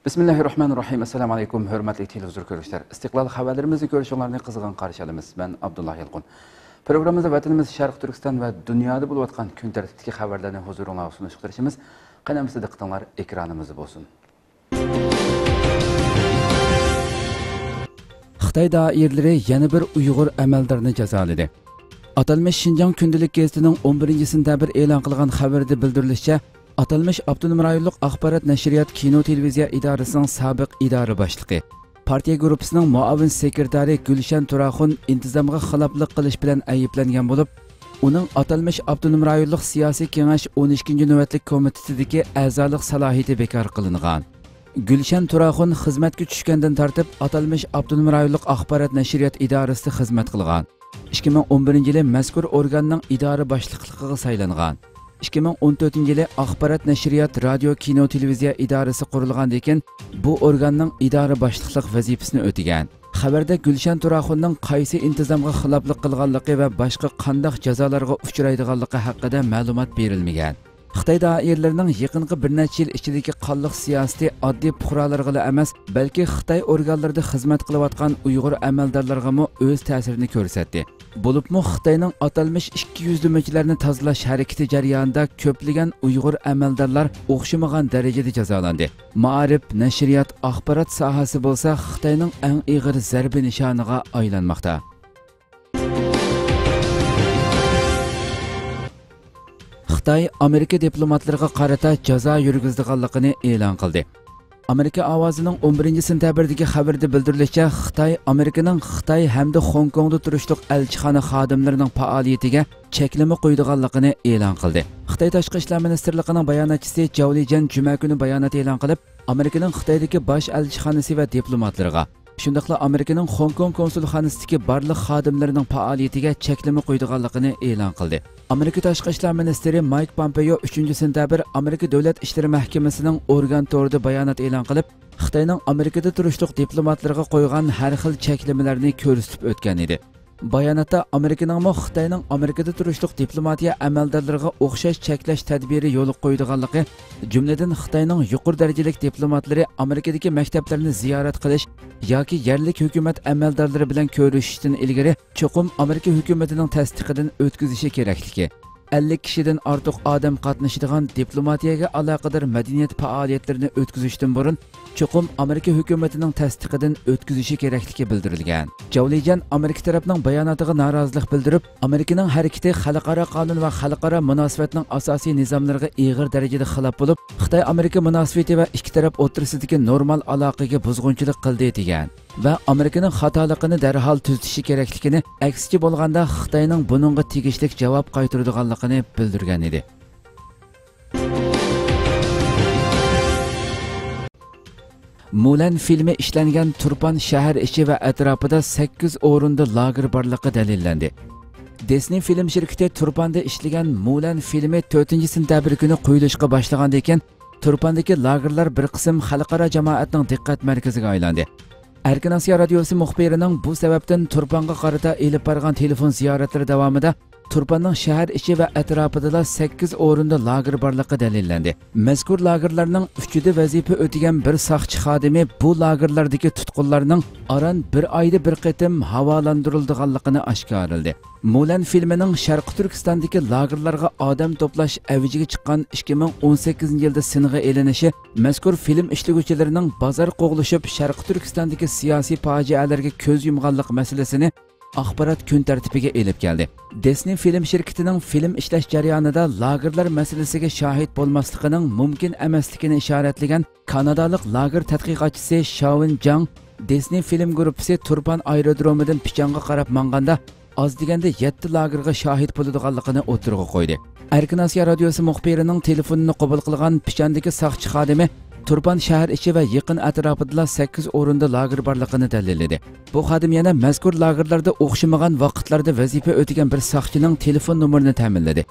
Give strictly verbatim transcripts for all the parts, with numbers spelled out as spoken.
بىسمىللاھىررەھمانىررەھىم. ئەسسالامۇ ئەلەيكۇم، ھۆرمەتلىك تېلېۋىزور كۆرۈشلەر. ئىستىقلال خەۋەرلىرىمىزنى كۆرۈشۈڭلارنى قىزغىن قارشى ئالىمىز. مەن ئابدۇللا يالقۇن. پروگراممىمىزدا ۋەتىنىمىز شەرقىي تۈركىستان ۋە دۇنيادا بولۇۋاتقان كۈن تەرتىپتىكى خەۋەرلەرنى ھۇزۇرۇڭلارغا سۇنۇشقا تىرىشىمىز. قېنى ئەمىسە دىققىتىڭلار ئېكرانىمىزدا بولسۇن. خىتاي دائىرىلىرى يەنە بىر ئۇيغۇر ئەمەلدارنى جازالىدى. ئاتالمىش شىنجاڭ كۈندىلىك گېزىتىنىڭ ئون بىرىنچى سېنتەبىر ئېلان قىلغان خەۋىرىدە بىلدۈرۈلۈشىچە، ئاتالمىش ئاپتونوم رايونلۇق ئاخبارات نەشرىيات كىنو تېلېۋىزىيە ئىدارىسىنىڭ سابىق ئىدارە باشلىقى، پارتىيە گۇرۇپپىسىنىڭ مۇئاۋىن سېكرېتارى گۈلشەن تۇراخۇن ئىنتىزامغا خىلاپلىق قىلىش بىلەن ئەيىبلەنگەن بولۇپ، ئۇنىڭ ئاتالمىش ئاپتونوم رايونلۇق سىياسىي كېڭەش ئون ئىككىنچى نۆۋەتلىك كومىتېتىدىكى ئەزالىق سالاھىيىتى بىكار قىلىنغان. گۈلشەن تۇراخۇن خىزمەتكە چۈشكەندىن تارتىپ ئاتالمىش ئاپتونوم رايونلۇق ئاخبارات نەشرىيات ئىدارىسىدە خىزمەت قىلغان. ئىككى مىڭ ئون بىرىنچى يىلى مەزكۇر ئورگاننىڭ ئىدارە باشلىقلىقىغا سايلانغان. ئىككى مىڭ ئون تۆتىنچى يىلى ئاخبارات نەشرىيات رادىيو كىنو تېلېۋىزىيە ئىدارىسى قۇرۇلغاندىن كېيىن بۇ ئورگاننىڭ ئىدارە باشلىقلىق ۋەزىپىسىنى ئۆتىگەن. خەۋەردە گۈلشەن تۇراخۇننىڭ قايسى ئىنتىزامغا خىلاپلىق قىلغانلىقى ۋە باشقا قانداق جازالارغا ئۇچرايدىغانلىقى ھەققىدە مەلۇمات بېرىلمىگەن. خىتاي دائىرىلىرىنىڭ يېقىنقى بىر نەچچە يىل ئىچىدىكى قانلىق سىياسىتى ئاددىي پۇقرالارغىلا ئەمەس، بەلكى خىتاي ئورگانلىرىدا خىزمەت قىلىۋاتقان ئۇيغۇر ئەمەلدارلارغىمۇ ئۆز تەسىرىنى كۆرسەتتى. بولۇپمۇ خىتاينىڭ ئاتالمىش ئىككى يۈزلىمىچىلەرنى تازىلاش ھەرىكىتى جەريانىدا كۆپلىگەن ئۇيغۇر ئەمەلدارلار ئوخشىمىغان دەرىجىدە جازالاندى. مائارىپ، نەشرىيات، ئاخبارات ساھەسى بولسا خىتاينىڭ ئەڭ ئېغىر زەربە نىشانىغا ئايلانماقتا. خىتاي ئامېرىكا دىپلوماتلىرىغا قارىتا جازا يۈرگۈزىدىغانلىقىنى ئېلان قىلدى. ئامېرىكا ئاۋازىنىڭ ئون بىرىنچى سېنتەبىردىكى خەۋىرىدە بىلدۈرۈلۈشىچە، خىتاي ئامېرىكىنىڭ خىتاي ھەمدە خوڭكوڭدا تۇرۇشلۇق ئەلچىخانا خادىملىرىنىڭ پائالىيىتىگە چەكلىمە قويىدىغانلىقىنى ئېلان قىلدى. خىتاي تاشقى ئىشلار مىنىستىرلىقىنىڭ باياناتچىسى جاۋ لىجيەن جۈمە كۈنى بايانات ئېلان قىلىپ، ئامېرىكىنىڭ خىتايدىكى باش ئەلچىخانىسى ۋە دىپلوماتلىرىغا، شۇنداقلا ئامېرىكىنىڭ خوڭكوڭ كونسۇلخانىسىدىكى بارلىق خادىملىرىنىڭ پائالىيىتىگە چەكلىمە قويىدىغانلىقىنى ئېلان قىلدى. ئامېرىكا تاشقى ئىشلار مىنىستىرى مايك پومپېيو ئۈچىنچى سېنتەبىر ئامېرىكا دۆلەت ئىشلىرى مەھكىمىسىنىڭ ئورگان تورىدا بايانات ئېلان قىلىپ، خىتاينىڭ ئامېرىكىدا تۇرۇشلۇق دىپلوماتلىرىغا قويغان ھەر خىل چەكلىمىلەرنى كۆرسىتىپ ئۆتكەن ئىدى. باياناتتا ئامېرىكىنىڭمۇ خىتاينىڭ ئامېرىكىدا تۇرۇشلۇق دىپلوماتىيە ئەمەلدارلىرىغا ئوخشاش چەكلەش تەدبىرى يولغا قويىدىغانلىقى، جۈملىدىن خىتاينىڭ يۇقىرى دەرىجىلىك دىپلوماتلىرى ئامېرىكىدىكى مەكتەپلەرنى زىيارەت قىلىش ياكى يەرلىك ھۆكۈمەت ئەمەلدارلىرى بىلەن كۆرۈشۈشتىن ئىلگىرى چوقۇم ئامېرىكا ھۆكۈمىتىنىڭ تەستىقىدىن ئۆتكۈزۈشى كېرەكلىكى، ئەللىك كىشىدىن ئارتۇق ئادەم قاتنىشىدىغان دىپلوماتىيەگە ئالاقىدار مەدەنىيەت پائالىيەتلىرىنى ئۆتكۈزۈشتىن بۇرۇن، چوقۇم ئامېرىكا ھۆكۈمىتىنىڭ تەستىقىدىن ئۆتكۈزۈشى كېرەكلىكى بىلدۈرۈلگەن. جاۋ لىجيەن ئامېرىكا تەرەپنىڭ باياناتىغا نارازىلىق بىلدۈرۈپ، ئامېرىكىنىڭ ھەرىكىتى خەلقئارا قانۇن ۋە خەلقئارا مۇناسىۋەتنىڭ ئاساسىي نىزاملىرىغا ئېغىر دەرىجىدە خىلاپ بولۇپ، خىتاي ئامېرىكا مۇناسىۋىتى ۋە ئىككى تەرەپ ئوتتۇرىسىدىكى نورمال ئالاقىگە بۇزغۇنچىلىق قىلدى، دېگەن. ۋە ئامېرىكىنىڭ خاتالىقىنى دەرھال تۈزىتىشى كېرەكلىكىنى، ئەكسىچە بولغاندا خىتاينىڭ بۇنىڭغا تېگىشلىك جاۋاب قايتۇرىدىغانلىقىنى بىلدۈرگەن ئىدى. مۇلەن فىلىمى ئىشلەنگەن تۇرپان شەھەر ئىچى ۋە ئەتراپىدا سەككىز ئورۇندا لاگېر بارلىقى دەلىللەندى. دىسنېي فىلىم شىركىتى تۇرپاندا ئىشلىگەن مۇلەن فىلىمى تۆتىنچى سېنتەبىر كۈنى قويۇلۇشقا باشلىغاندىن كېيىن، تۇرپاندىكى لاگېرلار بىر قىسىم خەلقئارا جامائەتنىڭ دىققەت مەركىزىگە ئايلاندى. ئەركىن ئاسىيا رادىيوسى مۇخبىرىنىڭ بۇ سەۋەبتىن تۇرپانغا قارىتا ئېلىپ بارغان تېلېفون زىيارەتلىرى داۋامىدا تۇرپاننىڭ شەھەر ئىچى ۋە ئەتراپىدىلا سەككىز ئورۇندا لاگېر بارلىقى دەلىللەندى. مەزكۇر لاگېرلارنىڭ ئۈچىدە ۋەزىپە ئۆتىگەن بىر ساقچى خادىمى بۇ لاگېرلاردىكى تۇتقۇنلارنىڭ ئاران بىر ئايدا بىر قېتىم ھاۋالىندۇرۇلىدىغانلىقىنى ئاشكارىلىدى. مۇلەن فىلىمىنىڭ شەرقىي تۈركىستاندىكى لاگېرلارغا ئادەم توپلاش ئەۋجىگە چىققان ئىككى مىڭ ئون سەككىزىنچى يىلدا سىنغا ئېلىنىشى مەزكۇر فىلىم ئىشلىگۈچىلىرىنىڭ بازار قوغلىشىپ، شەرقىي تۈركىستاندىكى سىياسىي پاجىئەلەرگە كۆز يۇمغانلىق مەسىلىسىنى ئاخبارات كۈن تەرتىپىگە ئېلىپ كەلدى. دىسنېي فىلىم شىركىتىنىڭ فىلىم ئىشلەش جەريانىدا لاگېرلار مەسىلىسىگە شاھىت بولماسلىقىنىڭ مۇمكىن ئەمەسلىكىنى ئىشارەتلىگەن كانادالىق لاگېر تەتقىقاتچىسى شاۋېن جاڭ، دىسنېي فىلىم گۇرۇپپىسى تۇرپان ئايرودرومىدىن پىچانغا قاراپ ماڭغاندا، ئاز دېگەندە يەتتە لاگېرغا شاھىت بولىدىغانلىقىنى ئوتتۇرىغا قويدى. ئەركىن ئاسىيا رادىيوسى مۇخبىرىنىڭ تېلېفونىنى قوبۇل قىلغان پىچاندىكى ساقچى خادىمى تۇرپان شەھەر ئىچى ۋە يېقىن ئەتراپىدىلا سەككىز ئورۇندا لاگېر بارلىقىنى دەلىللىدى. بۇ خادىم يەنە مەزكۇر لاگېرلاردا ئوخشىمىغان ۋاقىتلاردا ۋەزىپە ئۆتىگەن بىر ساقچىنىڭ تېلېفون نومۇرىنى تەمىنلىدى.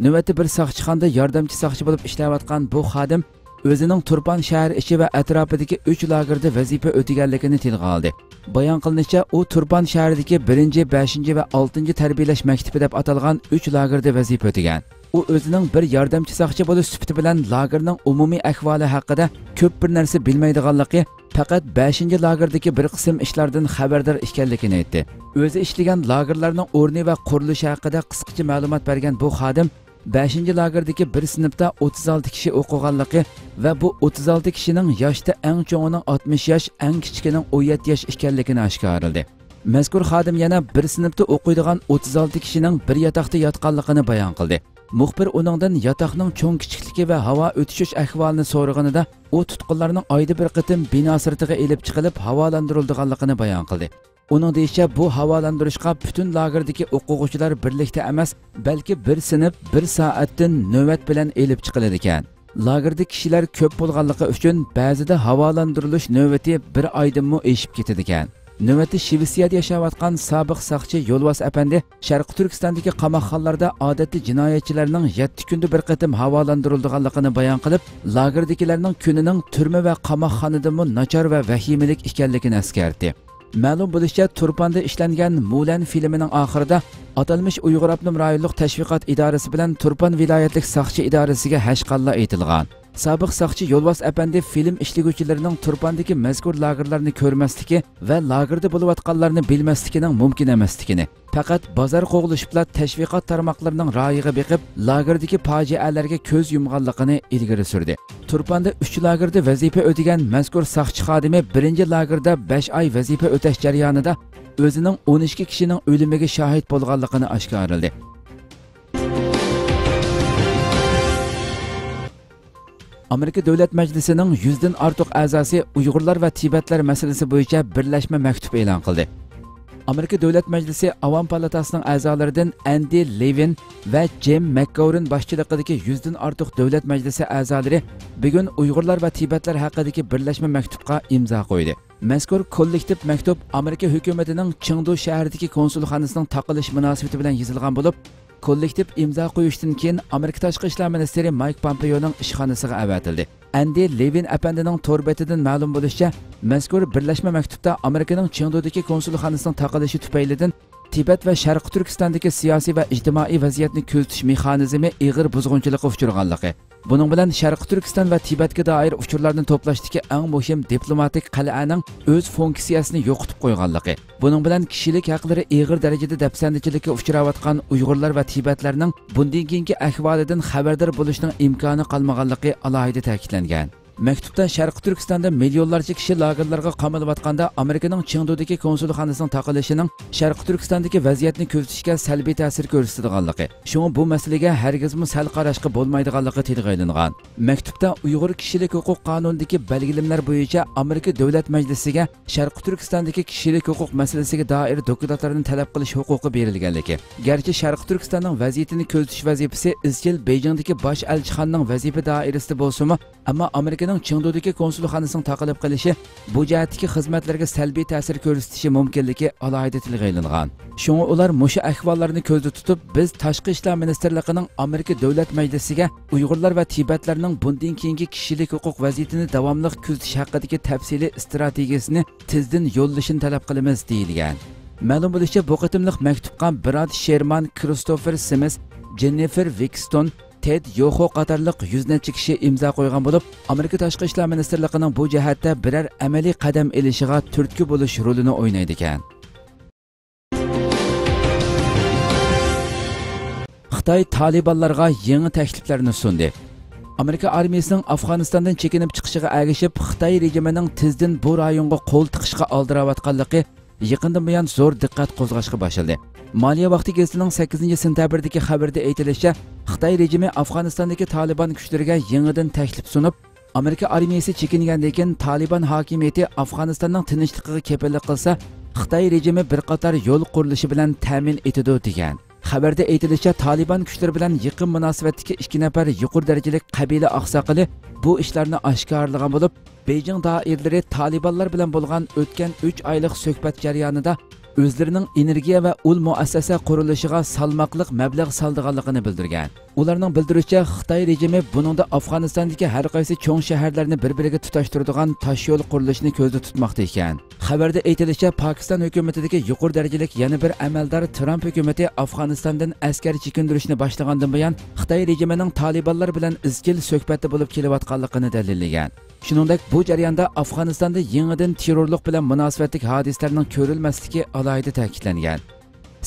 نۆۋەتتە بىر ساقچىخانىدا ياردەمچى ساقچى بولۇپ ئىشلەۋاتقان بۇ خادىم ئۆزىنىڭ تۇرپان شەھەر ئىچى ۋە ئەتراپىدىكى ئۈچ لاگېردا ۋەزىپە ئۆتىگەنلىكىنى تىلغا ئالدى. بايان قىلىنىشىچە، ئۇ تۇرپان شەھىرىدىكى بىرىنچى، بەشىنچى ۋە ئالتىنچى تەربىيەلەش مەكتىپى دەپ ئاتالغان ئۈچ لاگېردا ۋەزىپە ئۆتىگەن. ئۇ ئۆزىنىڭ بىر ياردەمچى ساقچى بولۇش سۈپىتى بىلەن لاگېرنىڭ ئومۇمىي ئەھۋالى ھەققىدە كۆپ بىر نەرسە بىلمەيدىغانلىقى، پەقەت بەشىنچى لاگېردىكى بىر قىسىم ئىشلاردىن خەۋەردار ئىكەنلىكىنى ئېيتتى. ئۆزى ئىشلىگەن لاگېرلارنىڭ ئورنى ۋە قۇرۇلۇشى ھەققىدە قىسقىچە مەلۇمات بەرگەن بۇ خادىم، بەشىنچى لاگېردىكى بىر سىنىپتا ئوتتۇز ئالتە كىشى ئوقۇغانلىقى ۋە بۇ ئوتتۇز ئالتە كىشىنىڭ ياشتا ئەڭ چوڭىنىڭ ئاتمىش ياش، ئەڭ كىچىكىنىڭ ئون يەتتە ياش ئىكەنلىكىنى ئاشكارىلىدى. مەزكۇر خادىم يەنە بىر سىنىپتا ئوقۇيدىغان ئوتتۇز ئالتە كىشىنىڭ بىر ياتاقتا ياتقانلىقىنى بايان قىلدى. مۇخبىر ئۇنىڭدىن ياتاقنىڭ چوڭ-كىچىكلىكى ۋە ھاۋا ئۆتۈشۈش ئەھۋالىنى سورىغىنىدا، ئۇ تۇتقۇنلارنىڭ ئايدا بىر قېتىم بىنا سىرتىغا ئېلىپ چىقىلىپ ھاۋالاندۇرۇلىدىغانلىقىنى بايان قىلدى. ئۇنىڭ دېيىشىچە، بۇ ھاۋالاندۇرۇشقا پۈتۈن لاگېردىكى ئوقۇغۇچىلار بىرلىكتە ئەمەس، بەلكى بىر سىنىپ بىر سائەتتىن نۆۋەت بىلەن ئېلىپ چىقىلىدىكەن. لاگېردا كىشىلەر كۆپ بولغانلىقى ئۈچۈن، بەزىدە ھاۋالاندۇرۇلۇش نۆۋىتى بىر ئايدىنمۇ ئېشىپ كېتىدىكەن. نۆۋەتتە شىۋېتسىيەدە ياشاۋاتقان سابىق ساقچى يولۋاس ئەپەندى شەرقىي تۈركىستاندىكى قاماقخانىلاردا ئادەتتە جىنايەتچىلەرنىڭ يەتتە كۈندە بىر قېتىم ھاۋالاندۇرۇلىدىغانلىقىنى بايان قىلىپ، لاگېردىكىلەرنىڭ كۈنىنىڭ تۈرمە ۋە قاماقخانىدىنمۇ ناچار ۋە ۋەھىمىلىك ئىكەنلىكىنى ئەسكەرتتى. مەلۇم بولۇشىچە، تۇرپاندا ئىشلەنگەن مۇلەن فىلىمىنىڭ ئاخىرىدا ئاتالمىش ئۇيغۇر ئاپتونوم رايونلۇق تەشۋىقات ئىدارىسى بىلەن تۇرپان ۋىلايەتلىك ساقچى ئىدارىسىگە ھەشقاللا ئېيتىلغان. سابىق ساقچى يولۋاس ئەپەندى فىلىم ئىشلىگۈچىلىرىنىڭ تۇرپاندىكى مەزكۇر لاگېرلارنى كۆرمەسلىكى ۋە لاگېردا بولۇۋاتقانلارنى بىلمەسلىكىنىڭ مۇمكىن ئەمەسلىكىنى، پەقەت بازار قوغلىشىپلا تەشۋىقات تارماقلىرىنىڭ رايىغا بېقىپ، لاگېردىكى پاجىئەلەرگە كۆز يۇمغانلىقىنى ئىلگىرى سۈردى. تۇرپاندا ئۈچ لاگېردا ۋەزىپە ئۆتىگەن مەزكۇر ساقچى خادىمى بىرىنچى لاگېردا بەش ئاي ۋەزىپە ئۆتەش جەريانىدا ئۆزىنىڭ ئون ئىككى كىشىنىڭ ئۆلۈمىگە شاھىت بولغانلىقىنى ئاشكارىلىدى. ئامېرىكا دۆلەت مەجلىسىنىڭ يۈزدىن ئارتۇق ئەزاسى ئۇيغۇرلار ۋە تىبەتلەر مەسىلىسى بويىچە بىرلەشمە مەكتۇپ ئېلان قىلدى. ئامېرىكا دۆلەت مەجلىسى ئاۋام پالاتاسىنىڭ ئەزالىرىدىن ئەندى لېۋىن ۋە جىم مەكگاۋرىن باشچىلىقىدىكى يۈزدىن ئارتۇق دۆلەت مەجلىسى ئەزالىرى بۈگۈن ئۇيغۇرلار ۋە تىبەتلەر ھەققىدىكى بىرلەشمە مەكتۇپقا ئىمزا قويدى. مەزكۇر كوللېكتىپ مەكتۇپ ئامېرىكا ھۆكۈمىتىنىڭ چېڭدۇ شەھىرىدىكى كونسۇلخانىسىنىڭ تاقىلىشى مۇناسىۋىتى بىلەن يېزىلغان بولۇپ، كوللېكتىپ ئىمزا قويۇشتىن كېيىن ئامېرىكا تاشقى ئىشلار مىنىستىرى مايك پامپېئونىڭ ئىشخانىسىغا ئەۋەتىلدى. ئەندى لېۋىن ئەپەندىنىڭ تور بېتىدىن مەلۇم بولۇشىچە، مەزكۇر بىرلەشمە مەكتۇپتا ئامېرىكىنىڭ چېڭدۇدىكى كونسۇلخانىسىنىڭ تاقىلىشى تۈپەيلىدىن تىبەت ۋە شەرقىي تۈركىستاندىكى سىياسىي ۋە ئىجتىمائىي ۋەزىيەتنى كۆزىتىش مېخانىزمى ئېغىر بۇزغۇنچىلىققا ئۇچرىغانلىقى، بۇنىڭ بىلەن شەرقىي تۈركىستان ۋە تىبەتكە دائىر ئۇچۇرلارنى توپلاشتىكى ئەڭ مۇھىم دىپلوماتىك قەلئەنىڭ ئۆز فۇنكسىيەسىنى يوقىتىپ قويغانلىقى، بۇنىڭ بىلەن كىشىلىك ھەقلىرى ئېغىر دەرىجىدە دەپسەندىچىلىككە ئۇچراۋاتقان ئۇيغۇرلار ۋە تىبەتلەرنىڭ بۇندىن كېيىنكى ئەھۋالىدىن خەۋەردار بولۇشنىڭ ئىمكانى قالمىغانلىقى ئالاھىدە تەكىتلەنگەن. مەكتۇپتا شەرقىي تۈركىستاندا مىليونلارچە كىشى لاگېرلارغا قامىلىۋاتقاندا، ئامېرىكىنىڭ چېڭدۇدىكى كونسۇلخانىسىنىڭ تاقىلىشىنىڭ شەرقىي تۈركىستاندىكى ۋەزىيەتنى كۆزىتىشكە سەلبىي تەسىر كۆرسىتىدىغانلىقى، شۇڭا بۇ مەسىلىگە ھەرگىزمۇ سەل قاراشقا بولمايدىغانلىقى تىلغا ئېلىنغان. مەكتۇپتا ئۇيغۇر كىشىلىك ھوقۇق قانۇنىدىكى بەلگىلىمىلەر بويىچە ئامېرىكا دۆلەت مەجلىسىگە شەرقىي تۈركىستاندىكى كىشىلىك ھوقۇق مەسىلىسىگە دائىر دوكلاتلارنى تەلەپ قىلىش ھوقۇقى بېرىلگەنلىكى، گەرچە شەرقىي تۈركىستاننىڭ ۋەزىيىتىنى كۆزىتىش ۋەزىپىسى ئىزچىل بېيجىڭدىكى باش ئەلچىخانىنىڭ ۋەزىپە دائىرىسىدە بولسىمۇ، ئەمما ئامېرىكىنىڭ چېڭدۇدىكى كونسۇلخانىسىنىڭ تاقىلىپ قېلىشى بۇ جەھەتتىكى خىزمەتلەرگە سەلبىي تەسىر كۆرسىتىشى مۇمكىنلىكى ئالاھىدە تىلغا ئېلىنغان. شۇڭا ئۇلار مۇشۇ ئەھۋاللارنى كۆزدە تۇتۇپ، بىز تاشقى ئىشلار مىنىستىرلىقىنىڭ ئامېرىكا دۆلەت مەجلىسىگە ئۇيغۇرلار ۋە تىبەتلەرنىڭ بۇندىن كېيىنكى كىشىلىك ھوقۇق ۋەزىيىتىنى داۋاملىق كۆزىتىش ھەققىدىكى تەپسىلىي ئىستراتېگىيىسىنى تېزدىن يوللىشىنى تەلەپ قىلىمىز، دېيىلگەن. مەلۇم بولۇشىچە، بۇ قېتىملىق مەكتۇپقا براد شېرمان، كىرىستوفېر سىمىس، جېننىفېر ۋىكستون، تېد يوخو قاتارلىق يۈز نەچچە كىشى ئىمزا قويغان بولۇپ، ئامېرىكا تاشقى ئىشلار مىنىستىرلىقىنىڭ بۇ جەھەتتە بىرەر ئەمەلىي قەدەم ئېلىشىغا تۈرتكە بولۇش رولىنى ئوينايدىكەن. خىتاي تالىبانلارغا يېڭى تەكلىپلەرنى سۇندى. ئامېرىكا ئارمىيىسىنىڭ ئافغانىستاندىن چېكىنىپ چىقىشىغا ئەگىشىپ، خىتاي رېجىمىنىڭ تېزدىن بۇ رايونغا قول تىقىشقا ئالدىراۋاتقانلىقى يېقىندىن بۇيان زور دىققەت قوزغاشقا باشلىدى. مالىيە ۋاقتى گېزىتىنىڭ سەككىزىنچى سېنتەبىردىكى خەۋىرىدە ئېيتىلىشىچە، خىتاي رېجىمى ئافغانىستاندىكى تالىبان كۈچلىرىگە يېڭىدىن تەكلىپ سۇنۇپ، ئامېرىكا ئارمىيىسى چېكىنگەندىن كېيىن، تالىبان ھاكىمىيىتى ئافغانىستاننىڭ تىنچلىقىغا كېپىللىك قىلسا، خىتاي رېجىمى بىر قاتار يول قۇرۇلۇشى بىلەن تەمىن ئېتىدۇ، دېگەن. خەۋەردە ئېيتىلىشىچە، تالىبان كۈچلىرى بىلەن يېقىن مۇناسىۋەتتىكى ئىككى نەپەر يۇقىرى دەرىجىلىك قەبىلە ئاقساقىلى بۇ ئىشلارنى ئاشكارىلىغان بولۇپ، بېيجىڭ دائىرىلىرى تالىبانلار بىلەن بولغان ئۆتكەن ئۈچ ئايلىق سۆھبەت جەريانىدا ئۆزلىرىنىڭ ئېنېرگىيە ۋە ئۇل مۇئەسسەسە قۇرۇلۇشىغا سالماقلىق مەبلەغ سالىدىغانلىقىنى بىلدۈرگەن. ئۇلارنىڭ بىلدۈرۈشىچە، خىتاي رېجىمى بۇنىڭدا ئافغانىستاندىكى ھەر قايسى چوڭ شەھەرلەرنى بىر-بىرىگە تۇتاشتۇرىدىغان تاشيول قۇرۇلۇشىنى كۆزدە تۇتماقتا ئىكەن. خەۋەردە ئېيتىلىشىچە، پاكىستان ھۆكۈمىتىدىكى يۇقىرى دەرىجىلىك يەنە بىر ئەمەلدار ترامپ ھۆكۈمىتى ئافغانىستاندىن ئەسكەر چېكىندۈرۈشنى باشلىغاندىن بۇيان، خىتاي رېجىمىنىڭ تالىبانلار بىلەن ئىزچىل سۆھبەتتە بولۇپ كېلىۋاتقانلىقىنى دەلىللىگەن. شۇنىڭدەك، بۇ جەرياندا ئافغانىستاندا يېڭىدىن تېررورلۇق بىلەن مۇناسىۋەتلىك ھادىسىلەرنىڭ كۆرۈلمەسلىكى ئالاھىدە تەكىتلەنگەن.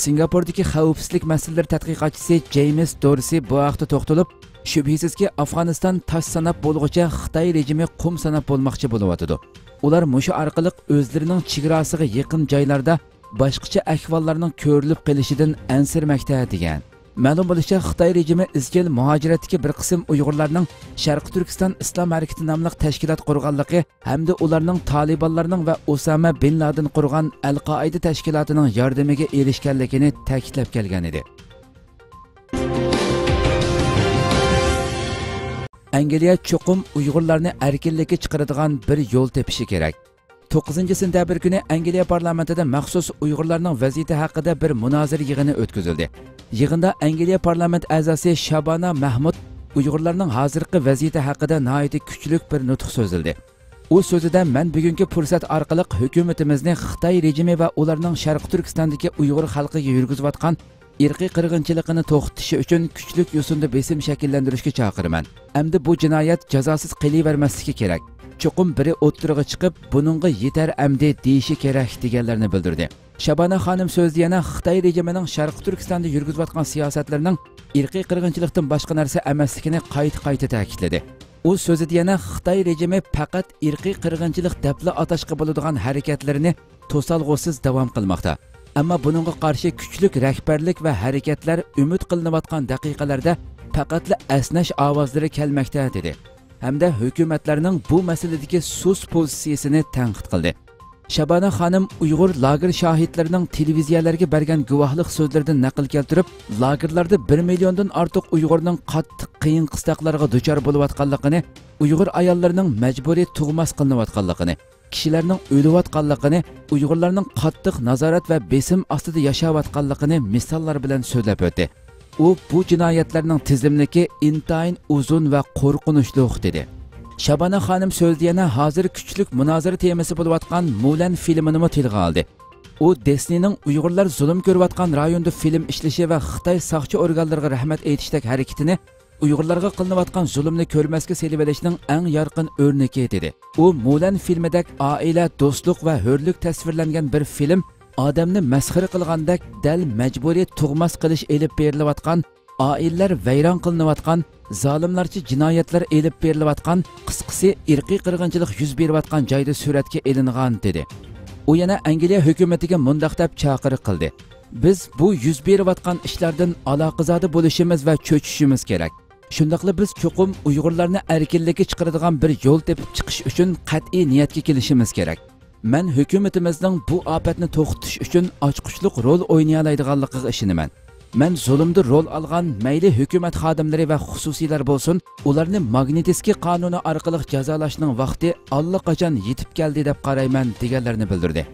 سىنگاپوردىكى خەۋپسىزلىك مەسىلىلىرى تەتقىقاتچىسى جېيمىس دورسى بۇ ھەقتە توختىلىپ، شۈبھىسىزكى، ئافغانىستان تاش ساناپ بولغۇچە خىتاي رېجىمى قۇم ساناپ بولماقچى بولۇۋاتىدۇ. ئۇلار مۇشۇ ئارقىلىق ئۆزلىرىنىڭ چېگراسىغا يېقىن جايلاردا باشقىچە ئەھۋاللارنىڭ كۆرۈلۈپ قېلىشىدىن ئەنسىرىمەكتە، دېگەن. مەلۇم بولۇشىچە، خىتاي رېجىمى ئىزچىل مۇھاجىرەتتىكى بىر قىسىم ئۇيغۇرلارنىڭ شەرقىي تۈركىستان ئىسلام ھەرىكىتى ناملىق تەشكىلات قۇرغانلىقى ھەمدە ئۇلارنىڭ تالىبانلارنىڭ ۋە ئۇسامە بىن لادىن قۇرغان ئەل-قائىدە تەشكىلاتىنىڭ ياردىمىگە ئېرىشكەنلىكىنى تەكىتلەپ كەلگەن ئىدى. ئەنگلىيە چوقۇم ئۇيغۇرلارنى ئەركىنلىككە چىقىرىدىغان بىر يول تېپىشى كېرەك. توققۇزىنچى سېنتەبىر كۈنى ئەنگلىيە پارلامېنتىدا مەخسۇس ئۇيغۇرلارنىڭ ۋەزىيىتى ھەققىدە بىر مۇنازىرە يىغىنى ئۆتكۈزۈلدى. يىغىندا ئەنگلىيە پارلامېنت ئەزاسى شابانا مەھمۇد ئۇيغۇرلارنىڭ ھازىرقى ۋەزىيىتى ھەققىدە ناھايىتى كۈچلۈك بىر نۇتۇق سۆزلىدى. ئۇ سۆزىدە، مەن بۈگۈنكى پۇرسەت ئارقىلىق ھۆكۈمىتىمىزنى خىتاي رېجىمى ۋە ئۇلارنىڭ شەرقىي تۈركىستاندىكى ئۇيغۇر خەلقىگە يۈرگۈزۈۋاتقان ئىرقىي قىرغىنچىلىقىنى توختىتىشى ئۈچۈن كۈچلۈك يوسۇندا بېسىم شەكىللەندۈرۈشكە چاقىرىمەن. ئەمدى بۇ جىنايەت جازاسىز قېلىۋەرمەسلىكى كېرەك. چوقۇم بىرى ئوتتۇرىغا چىقىپ، بۇنىڭغا يېتەر ئەمدى دېيىشى كېرەك، دېگەنلەرنى بىلدۈردى. شابانا خانىم سۆزىدە يەنە خىتاي رېجىمىنىڭ شەرقىي تۈركىستاندا يۈرگۈزۈۋاتقان سىياسەتلىرىنىڭ ئىرقىي قىرغىنچىلىقتىن باشقا نەرسە ئەمەسلىكىنى قايتا-قايتا تەكىتلىدى. ئۇ سۆزىدە يەنە خىتاي رېجىمى پەقەت ئىرقىي قىرغىنچىلىق دەپلا ئاتاشقا بولىدىغان ھەرىكەتلىرىنى توسالغۇسىز داۋام قىلماقتا. ئەمما بۇنىڭغا قارشى كۈچلۈك رەھبەرلىك ۋە ھەرىكەتلەر ئۈمىد قىلىنىۋاتقان دەقىقىلەردە پەقەتلا ئەسنەش ئاۋازلىرى كەلمەكتە، دېدى. ھەمدە ھۆكۈمەتلەرنىڭ بۇ مەسىلىدىكى سۇس پوزىتسىيىسىنى تەنقىد قىلدى. شابانا خانىم ئۇيغۇر لاگېر شاھىتلىرىنىڭ تېلېۋىزىيەلەرگە بەرگەن گۇۋاھلىق سۆزلىرىدىن نەقىل كەلتۈرۈپ، لاگېرلاردا بىر مىليوندىن ئارتۇق ئۇيغۇرنىڭ قاتتىق قىيىن قىستاقلارغا دۇچار بولۇۋاتقانلىقىنى، ئۇيغۇر ئاياللىرىنىڭ مەجبۇرىي تۇغماس قىلىنىۋاتقانلىقىنى، كىشىلەرنىڭ ئۆلۈۋاتقانلىقىنى، ئۇيغۇرلارنىڭ قاتتىق نازارەت ۋە بېسىم ئاستىدا ياشاۋاتقانلىقىنى مىساللار بىلەن سۆزلەپ ئۆتتى. ئۇ بۇ جىنايەتلەرنىڭ تىزىملىكى ئىنتايىن ئۇزۇن ۋە قورقۇنچلۇق، دېدى. شابانا خانىم سۆزىدە يەنە ھازىر كۈچلۈك مۇنازىرە تېمىسى بولۇۋاتقان مۇلەن فىلىمىنىمۇ تىلغا ئالدى. ئۇ دىسنېينىڭ ئۇيغۇرلار زۇلۇم كۆرۈۋاتقان رايوندا فىلىم ئىشلىشى ۋە خىتاي ساقچى ئورگانلىرىغا رەھمەت ئېيتىشتەك ھەرىكىتىنى ئۇيغۇرلارغا قىلىنىۋاتقان زۇلۇمنى كۆرمەسكە سېلىۋېلىشنىڭ ئەڭ يارقىن ئۆرنىكى، دېدى. ئۇ مۇلەن فىلمىدەك ئائىلە، دوستلۇق ۋە ھۆرلۈك تەسۋىرلەنگەن بىر فىلىم ئادەمنى مەسخىرە قىلغاندەك دەل مەجبۇرىي تۇغماس قىلىش ئېلىپ بېرىلىۋاتقان، ئائىلىلەر ۋەيران قىلىنىۋاتقان، زالىملارچە جىنايەتلەر ئېلىپ بېرىلىۋاتقان، قىسقىسى، ئىرقىي قىرغىنچىلىق يۈز بېرىۋاتقان جايدا سۈرەتكە ئېلىنغان، دېدى. ئۇ يەنە ئەنگلىيە ھۆكۈمىتىگە مۇنداق دەپ چاقىرىق قىلدى: بىز بۇ يۈز بېرىۋاتقان ئىشلاردىن ئالاقىزادە بولۇشىمىز ۋە چۆچۈشىمىز كېرەك. شۇنداقلا بىز چوقۇم ئۇيغۇرلارنى ئەركىنلىككە چىقىرىدىغان بىر يول تېپىپ چىقىش ئۈچۈن قەتئىي نىيەتكە كېلىشىمىز كېرەك. مەن ھۆكۈمىتىمىزنىڭ بۇ ئاپەتنى توختىتىش ئۈچۈن ئاچقۇچلۇق رول ئوينىيالايدىغانلىقىغا ئىشىنىمەن. مەن زۇلۇمدا رول ئالغان مەيلى ھۆكۈمەت خادىملىرى ۋە خۇسۇسىيلار بولسۇن، ئۇلارنى ماگنىتسكىي قانۇنى ئارقىلىق جازالاشنىڭ ۋاقتى ئاللىقاچان يېتىپ كەلدى دەپ قارايمەن، دېگەنلەرنى بىلدۈردى.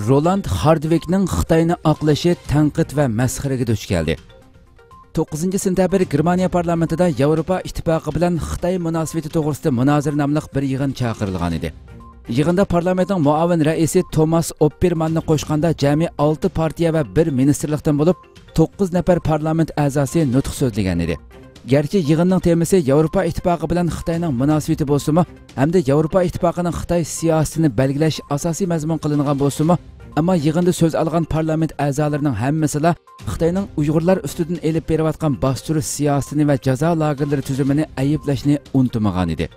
رولاند خاردۋىكنىڭ خىتاينى ئاقلىشى تەنقىد ۋە مەسخىرىگە دۇچ كەلدى. توققۇزىنچى سېنتەبىر گېرمانىيە پارلامېنتىدا ياۋروپا ئىتتىپاقى بىلەن خىتاي مۇناسىۋىتى توغرىسىدا مۇنازىرە ناملىق بىر يىغىن چاقىرىلغان ئىدى. يىغىندا پارلامېنتنىڭ مۇئاۋىن رەئىسى توماس ئوپپېرماننى قوشقاندا جەمئىي ئالتە پارتىيە ۋە بىر مىنىستىرلىقتىن بولۇپ، توققۇز نەپەر پارلامېنت ئەزاسى نۇتۇق سۆزلىگەن ئىدى. گەرچە يىغىننىڭ تېمىسى ياۋروپا ئىتتىپاقى بىلەن خىتاينىڭ مۇناسىۋىتى بولسىمۇ، ھەمدە ياۋروپا ئىتتىپاقىنىڭ خىتاي سىياسىتىنى بەلگىلەش ئاساسىي مەزمۇن قىلىنغان بولسىمۇ، ئەمما يىغىندا سۆز ئالغان پارلامېنت ئەزالىرىنىڭ ھەممىسىلا خىتاينىڭ ئۇيغۇرلار ئۈستىدىن ئېلىپ بېرىۋاتقان باستۇرۇش سىياسىتىنى ۋە جازا لاگېرلىرى تۈزۈمىنى ئەيىبلەشنى ئۇنتۇمىغان ئىدى.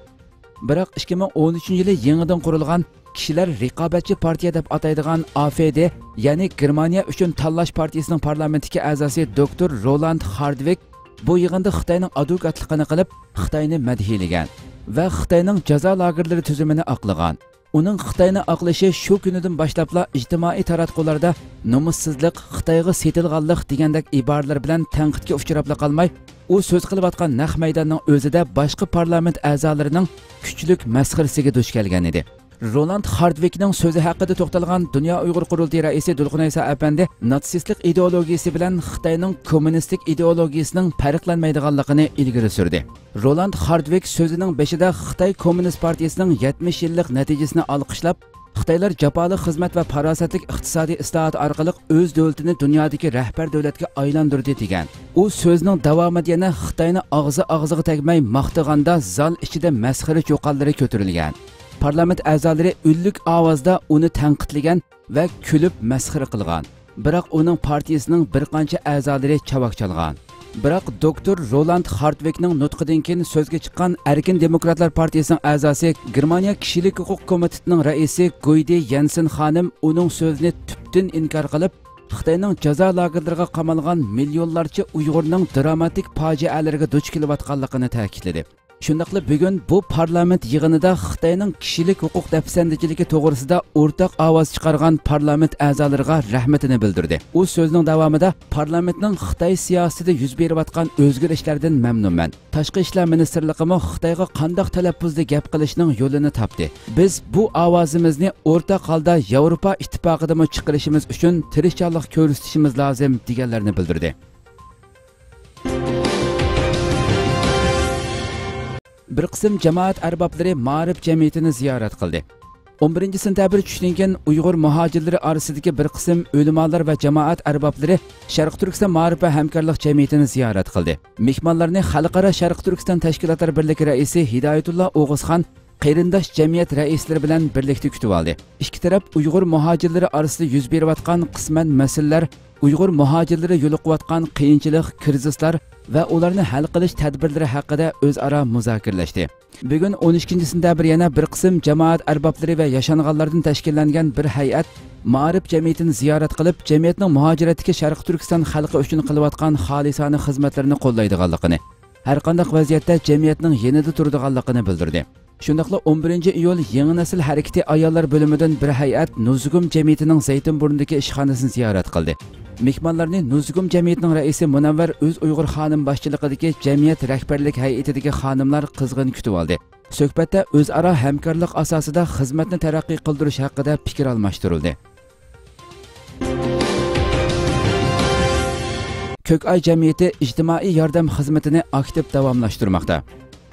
بىراق ئىككى مىڭ ئون ئۈچىنچى يىلى يېڭىدىن قۇرۇلغان كىشىلەر رىقابەتچى پارتىيە دەپ ئاتايدىغان ئا ف د، يەنى گېرمانىيە ئۈچۈن تاللاش پارتىيىسىنىڭ پارلامېنتتىكى ئەزاسى دوكتور رولاند خاردۋىك بۇ يىغىندا خىتاينىڭ ئادۋوكاتلىقىنى قىلىپ، خىتاينى مەدھىيلىگەن ۋە خىتاينىڭ جازا لاگېرلىرى تۈزۈمىنى ئاقلىغان. ئۇنىڭ خىتاينى ئاقلىشى شۇ كۈنىدىن باشلاپلا ئىجتىمائىي تاراتقۇلاردا نومۇسسىزلىق، خىتايغا سېتىلغانلىق دېگەندەك ئىبارىلەر بىلەن تەنقىدكە ئۇچراپلا قالماي، ئۇ سۆز قىلىۋاتقان نەق مەيداننىڭ ئۆزىدە باشقا پارلامېنت ئەزالىرىنىڭ كۈچلۈك مەسخىرىسىگە دۇچ كەلگەن ئىدى. رولاند خاردۋىكنىڭ سۆزى ھەققىدە توختالغان دۇنيا ئۇيغۇر قۇرۇلتىيى رەئىسى دۇلقۇن ئەيسا ئەپەندى ناتسىستلىق ئىدېئولوگىيىسى بىلەن خىتاينىڭ كوممۇنىستىك ئىدېئولوگىيىسىنىڭ پەرقلەنمەيدىغانلىقىنى ئىلگىرى سۈردى. رولاند خاردۋىك سۆزىنىڭ بېشىدا خىتاي كوممۇنىست پارتىيىسىنىڭ يەتمىش يىللىق نەتىجىسىنى ئالقىشلاپ، خىتايلار جاپالىق خىزمەت ۋە پاراسەتلىك ئىقتىسادىي ئىسلاھات ئارقىلىق ئۆز دۆلىتىنى دۇنيادىكى رەھبەر دۆلەتكە ئايلاندۇردى، دېگەن. ئۇ سۆزنىڭ داۋامىدا يەنە خىتاينى ئاغزى ئاغزىغا تەگمەي ماختىغاندا، زال ئىچىدە مەسخىرە چۇقانلىرى كۆتۈرۈلگەن. پارلامېنت ئەزالىرى ئۈنلۈك ئاۋازدا ئۇنى تەنقىدلىگەن ۋە كۈلۈپ مەسخىرە قىلغان. بىراق ئۇنىڭ پارتىيىسىنىڭ بىر قانچە ئەزالىرى چاۋاك چالغان. بىراق دوكتور رولاند خارتۋىكنىڭ نۇتقىدىن كېيىن سۆزگە چىققان ئەركىن دېموكراتلار پارتىيىسىنىڭ ئەزاسى، گېرمانىيە كىشىلىك ھوقۇق كومىتېتىنىڭ رەئىسى گۇيدى يەنسېن خانىم ئۇنىڭ سۆزىنى تۈپتىن ئىنكار قىلىپ، خىتاينىڭ جازا لاگېرلىرىغا قامالغان مىليونلارچە ئۇيغۇرنىڭ دراماتىك پاجىئەلەرگە دۇچ كېلىۋاتقانلىقىنى تەكىتلىدى. شۇنداقلا بۈگۈن بۇ پارلامېنت يىغىنىدا خىتاينىڭ كىشىلىك ھوقۇق دەپسەندىچىلىكى توغرىسىدا ئورتاق ئاۋاز چىقارغان پارلامېنت ئەزالىرىغا رەھمىتىنى بىلدۈردى. ئۇ سۆزىنىڭ داۋامىدا، پارلامېنتنىڭ خىتاي سىياسىتىدە يۈز بېرىۋاتقان ئۆزگىرىشلەردىن مەمنۇنمەن. تاشقى ئىشلار مىنىستىرلىقىمۇ خىتايغا قانداق تەلەپپۇزدا گەپ قىلىشنىڭ يولىنى تاپتى. بىز بۇ ئاۋازىمىزنى ئورتاق ھالدا ياۋروپا ئىتتىپاقىدىمۇ چىقىرىشىمىز ئۈچۈن تىرىشچانلىق كۆرسىتىشىمىز لازىم، دېگەنلەرنى بىلدۈردى. بىر قىسىم جامائەت ئەربابلىرى مائارىپ جەمئىيىتىنى زىيارەت قىلدى. ئون بىرىنچى سېنتەبىر چۈشتىن كېيىن ئۇيغۇر مۇھاجىرلىرى ئارىسىدىكى بىر قىسىم ئۆلىمالار ۋە جامائەت ئەربابلىرى شەرقىي تۈركىستان مائارىپ ۋە ھەمكارلىق جەمئىيىتىنى زىيارەت قىلدى. مېھمانلارنى خەلقئارا شەرقىي تۈركىستان تەشكىلاتلار بىرلىكى رەئىسى ھىدايەتۇللا ئوغۇزخان قېرىنداش جەمئىيەت رەئىسلىرى بىلەن بىرلىكتە كۈتۈۋالدى. ئىككى تەرەپ ئۇيغۇر مۇھاجىرلىرى ئارىسىدا يۈز بېرىۋاتقان قىسمەن مەسىلىلەر، ئۇيغۇر مۇھاجىرلىرى يولۇقۇۋاتقان قىيىنچىلىق، كىرىزىسلار ۋە ئۇلارنى ھەل قىلىش تەدبىرلىرى ھەققىدە ئۆزئارا مۇزاكىرىلەشتى. بۈگۈن ئون ئىككىنچى سېنتەبىر يەنە بىر قىسىم جامائەت ئەربابلىرى ۋە ياشانغانلاردىن تەشكىللەنگەن بىر ھەيئەت مائارىپ جەمئىيىتىنى زىيارەت قىلىپ، جەمئىيەتنىڭ مۇھاجىرەتتىكى شەرقىي تۈركىستان خەلقى ئۈچۈن قىلىۋاتقان خالىسانە خىزمەتلىرىنى قوللايدىغانلىقىنى، ھەرقانداق ۋەزىيەتتە جەمئىيەتنىڭ يېنىدا تۇرىدىغانلىقىنى بىلدۈردى. شۇنداقلا ئون بىرىنچى ئىيۇل يېڭى نەسىل ھەرىكىتى ئاياللار بۆلۈمىدىن بىر ھەيئەت نۇزۇگۇم جەمئىيىتىنىڭ زەيتىنبۇرنىدىكى ئىشخانىسىنى زىيارەت قىلدى. مېھمانلارنى نۇزۇگۇم جەمئىيىتىنىڭ رەئىسى مۇنەۋۋەر ئۆز ئۇيغۇر خانىم باشچىلىقىدىكى جەمئىيەت رەھبەرلىك ھەيئىتىدىكى خانىملار قىزغىن كۈتۈۋالدى. سۆھبەتتە ئۆزئارا ھەمكارلىق ئاساسىدا خىزمەتنى تەرەققىي قىلدۇرۇش ھەققىدە پىكىر ئالماشتۇرۇلدى. كۆك ئاي جەمئىيىتى ئىجتىمائىي ياردەم خىزمىتىنى ئاكتىپ داۋاملاشتۇرماقتا.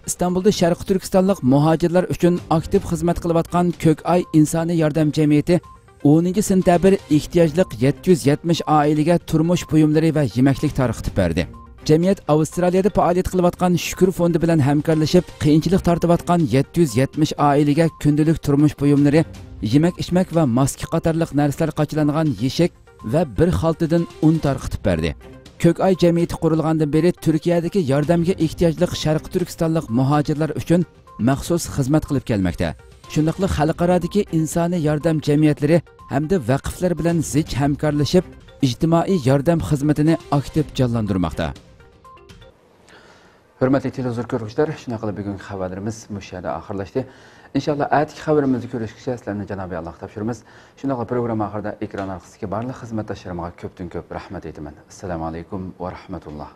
ئىستانبۇلدا شەرقىي تۈركىستانلىق مۇھاجىرلار ئۈچۈن ئاكتىپ خىزمەت قىلىۋاتقان كۆك ئاي ئىنسانىي ياردەم جەمئىيىتى ئونىنچى سېنتەبىر ئېھتىياجلىق يەتتە يۈز يەتمىش ئائىلىگە تۇرمۇش بۇيۇملىرى ۋە يېمەكلىك تارقىتىپ بەردى. جەمئىيەت ئاۋسترالىيەدە پائالىيەت قىلىۋاتقان شۈكۈر فوندى بىلەن ھەمكارلىشىپ، قىيىنچىلىق تارتىۋاتقان يەتتە يۈز يەتمىش ئائىلىگە كۈندىلىك تۇرمۇش بۇيۇملىرى، يېمەك-ئىچمەك ۋە ماسكا قاتارلىق نەرسىلەر قاچىلانغان يېشىك ۋە بىر خالتىدىن ئۇن تارقىتىپ بەردى. كۆك ئاي جەمئىيىتى قۇرۇلغاندىن بېرى تۈركىيەدىكى ياردەمگە ئېھتىياجلىق شەرقىي تۈركىستانلىق مۇھاجىرلار ئۈچۈن مەخسۇس خىزمەت قىلىپ كەلمەكتە. شۇنداقلا خەلقئارادىكى ئىنسانىي ياردەم جەمئىيەتلىرى ھەمدە ۋەقىفلەر بىلەن زىچ ھەمكارلىشىپ، ئىجتىمائىي ياردەم خىزمىتىنى ئاكتىپ جانلاندۇرماقتا. ھۆرمەتلىك تېلېۋىزور كۆرگۈچىلەر، شۇنداقلا بۈگۈنكى خەۋەرلىرىمىز مۇشۇ يەردە ئاخىرلاشتى. ئىنشاللا ئەتىكى خەۋىرىمىزدە كۆرۈشكىچە سىلەرنى جانابىي ئاللاغا تاپشۇرىمىز. شۇنداقلا پروگرامما ئاخىرىدا ئېكران ئارقىسىدىكى بارلىق خىزمەتداشلىرىمغا كۆپتىن كۆپ رەھمەت ئېيتىمەن. ئەسسالامۇ ئەلەيكۇم ۋە رەھمەتۇللا.